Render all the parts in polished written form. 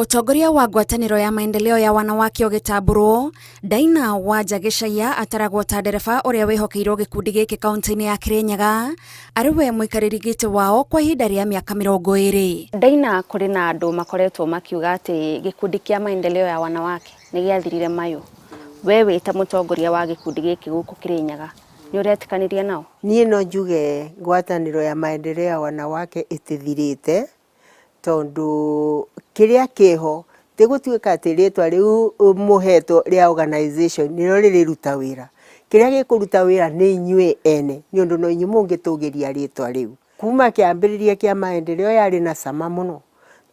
Ũtongoria wa ngwatanĩro ya maendeleo ya wanawake ũgĩtambũrwo, Daina Wanja Gĩcaia ataragwo ta ndereba ũrĩa wĩhokeirwo gĩkundi gĩkĩ kaunti-inĩ ya Kirinyaga, arĩ we mũikarĩri gĩtĩ wao kwa ihinda rĩa mĩaka 20. Daina, kũrĩ na andũ makoretwo makiuga atĩ gĩkundi kĩa maendeleo ya wanawake nĩ gĩathirire mayũ. We wĩ ta mũtongoria wa gĩkundi gĩkĩ gũkũ Kirinyaga, nĩ ũretĩkanĩria nao? Niĩ no njuge ngwatanĩro ya maendeleo ya wanawake ĩtithirĩte, tondũ kĩrĩa kĩho ti gũtuĩka atĩ rĩtwa rĩu mũhetwo rĩa organization nĩrĩo rĩrĩruta wĩra. Kĩrĩa gĩkũruta wĩra nĩ inyuĩ ene, nĩ ũndũ no inyuĩ mũngĩtũgĩria rĩtwa rĩu. Kuma kĩambĩrĩria kĩa maendeleo yarĩ na cama mũno,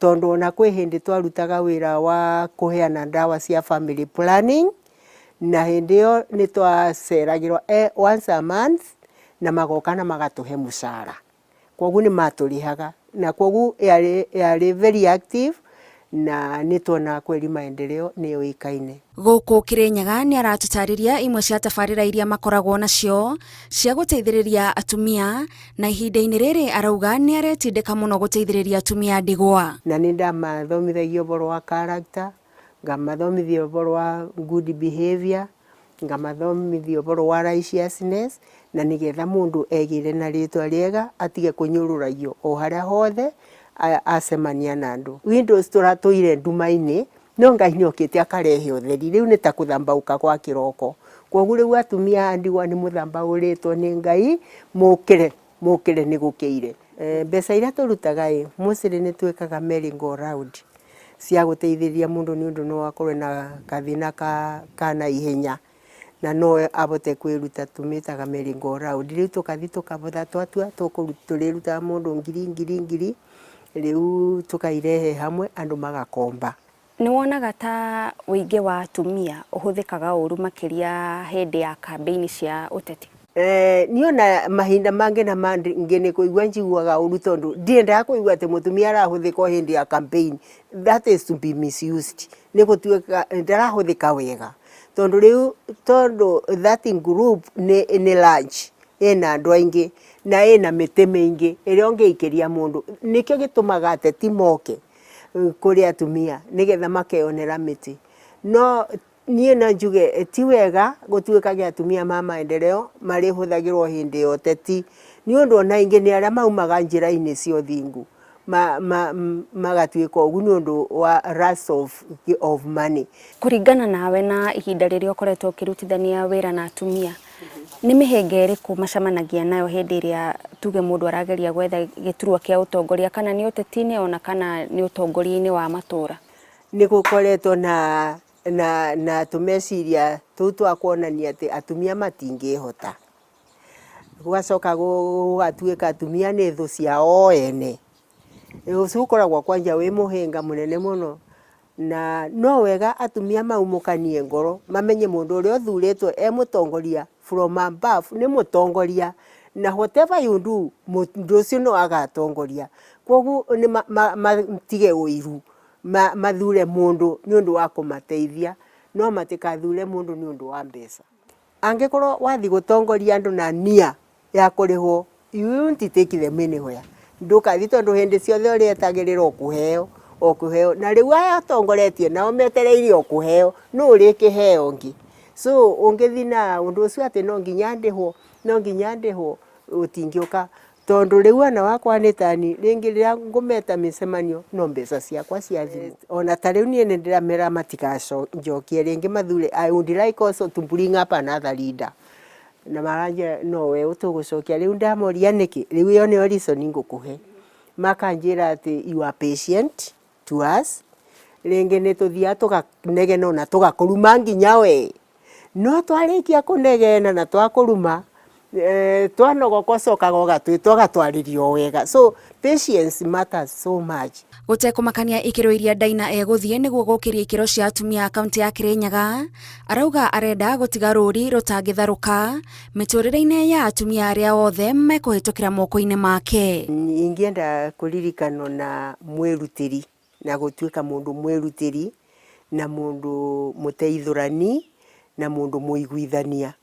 tondũ ona kwĩ hĩndĩ twarutaga wĩra wa kũheana ndawa cia family planning, na hĩndĩ ĩyo nĩ twaceragĩrwo once a month na magoka na magatũhe mũcara. Kwoguo nĩ matũrĩhaga na kwoguo yarĩ very active na nĩ tuonaga kweli maendeleo nĩ yũĩkaine. Gũkũ Kirinyaga nĩ aratũtarĩria imwe cia tabarĩra iria makoragwo nacio cia gũteithĩrĩria atumia, na ihinda-inĩ rĩrĩ arauga nĩ aretindĩka mũno gũteithĩrĩria atumia a ndigwa. Na nĩ ndamathomithagia ũhoro wa character, ngamathomithia ũhoro wa good behavior, ngamathomithia ũhoro wa righteousness, na nĩgetha mũndũ egĩre na rĩtwa rĩega atige kũnyũrũragio o harĩa hothe acemania na andũ. Windows tũratũire nduma-inĩ, no Ngai nĩ okĩte akarehe ũtheri, rĩu nĩ ta kũthambaũka gwa kĩroko. Kwoguo rĩu atumia a ndigwa nĩ mũthambaũrĩtwo nĩ Ngai, mũkĩre, mũkĩre nĩ gũkĩire. Mbeca iria tũrutaga ĩ, mostly nĩ twĩkaga merry go round cia gũteithĩrĩria mũndũ nĩ ũndũ no akorwo na gathĩna ka naihenya na no ahote kwĩruta, tũmĩtaga merry go round. Rĩu tũgathiĩ tũkabotha twatua tũrĩrutaga mũndũ ngiri ngiri ngiri, rĩu tũkairehe hamwe andũ magakomba. Nĩ wonaga ta ũingĩ wa atumia ũhũthĩkaga ũru makĩria hĩndĩ ya kambĩini cia ũteti? Niĩ ona mahinda mangĩ na mangĩ nĩ kũigua njiguaga ũru tondũ ndiendaga kũigua atĩ mũtumia arahũthĩka o hĩndĩ ya campaign. That is to be misused. Nĩ gũtuĩka ndarahũthĩka wega, tondũ rĩu tondũ that group nĩ large, ĩna andũ aingĩ na ĩna mĩtĩ mĩingĩ ĩrĩa ũngĩikĩria mũndũ. Nĩkĩo gĩtũmaga ateti moke kũrĩ atumia nĩgetha makeyonera mĩtĩ. No niĩ no njuge ti wega gũtuĩkage atumia ma maendeleo marĩhũthagĩrwo hĩndĩ ya ũteti, nĩ ũndũ ona aingĩ nĩ arĩa maumaga njĩra-inĩ cia ũthingu magatuĩka ũguo nĩ ũndũ wa lust of money. Kũringana nawe na ihinda rĩrĩa ũkoretwo ũkĩrutithania wĩra na atumia, nĩ mĩhĩnga ĩrĩkũ macemanagia nayo hĩndĩ ĩrĩa tuge mũndũ arageria gwetha gĩturwa kĩa ũtongoria, kana nĩ ũteti-inĩ ona kana nĩ ũtongoria-inĩ wa matũra? Nĩ gũkoretwo na tũmeciria tũu twa kuonania atĩ atumia matingĩhota. Gũgacoka gũgatuĩka atumia nĩ thũ ciao o ene. Ũcio ũkoragwo kwanja wĩ mũhĩnga mũnene mũno, na no wega atumia maumũkanie ngoro, mamenye mũndũ ũrĩa ũthurĩtwo e mũtongoria from above nĩ mũtongoria, na whatever you do mũndũ ũcio no agatongoria. Kwoguo nĩ matige ũiru, mathure mũndũ nĩ ũndũ wa kũmateithia, no matikathure mũndũ nĩ ũndũ wa mbeca. Angĩkorwo wathiĩ gũtongoria andũ na nia ya kũrĩhwo, you won't take them anywhere. Ndũgathiĩ tondũ hĩndĩ ciothe ũrĩetagĩrĩra o kũheo, o kũheo, na rĩu aya ũtongoretie nao metereire o kũheo, nũ ũrĩkĩheo ũngĩ? So ũngĩthiĩ na ũndũ ũcio atĩ no nginya ndĩhwo, no nginya ndĩhwo, gũtingĩũka, tondũ rĩu ona wakwa nĩ tani, rĩngĩ rĩrĩa ngũmeta mĩcemanio no mbeca ciakwa cia thimũ. Ona ta rĩu niĩ nĩ ndĩramera matigacokie rĩngĩ mathure, I would like also to bring up another leader. Na maranjĩra no we tũgũcokia, rĩu ndamoria nĩkĩ, rĩu ĩyo nĩyo reason ngũkũhe. Makanjĩra atĩ you are patient to us, rĩngĩ nĩ tũthiaga tũkanegena ona tũgakũruma nginya we. No twarĩkia kũnegena na twakũruma, twanogoka ũcokaga ũgatwĩta ũgatwarĩria o wega. So patience matters so much. Gũtekũmakania ikĩro iria Daina egũthiĩ nĩguo gũkĩria ikĩro cia atumia a kaunti ya Kirinyaga, arauga arenda gũtiga rũri rũtangĩtharũka mĩtũrĩre-inĩ ya atumia arĩa othe mekũhĩtũkĩra moko-inĩ make. Ingĩenda kũririkanwo na mwĩrutĩri, na gũtuĩka mũndũ mwĩrutĩri, na mũndũ mũteithũrani, na mũndũ mũiguithania.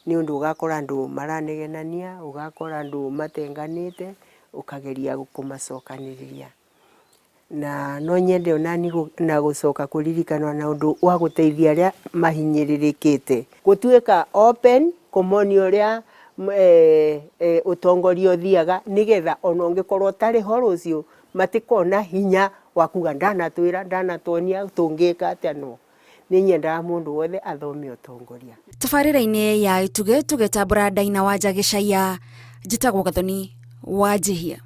Nĩ ũndũ ũgakora andũ maranegenania, ũgakora andũ matenganĩte, ũkageria kũmacokanĩrĩria. Na no nyende onani na gũcoka kũririkanwo na ũndũ wa gũteithia arĩa mahinyĩrĩrĩkĩte. Gũtuĩka open kũmonia ũrĩa ũtongoria ũthiaga nĩgetha ona ũngĩkorwo ũtarĩ ho rũciũ matikona hinya wa kuga ndanatwĩra ndanatuonia tũngĩka atĩa no. Nĩ nyendaga mũndũ wothe athome ũtongoria. Tabarĩra-inĩ ya Itugĩ tũgĩtambũra Daina Wanja Gĩchaiya, njĩtagwo Gathoni Wanjihia.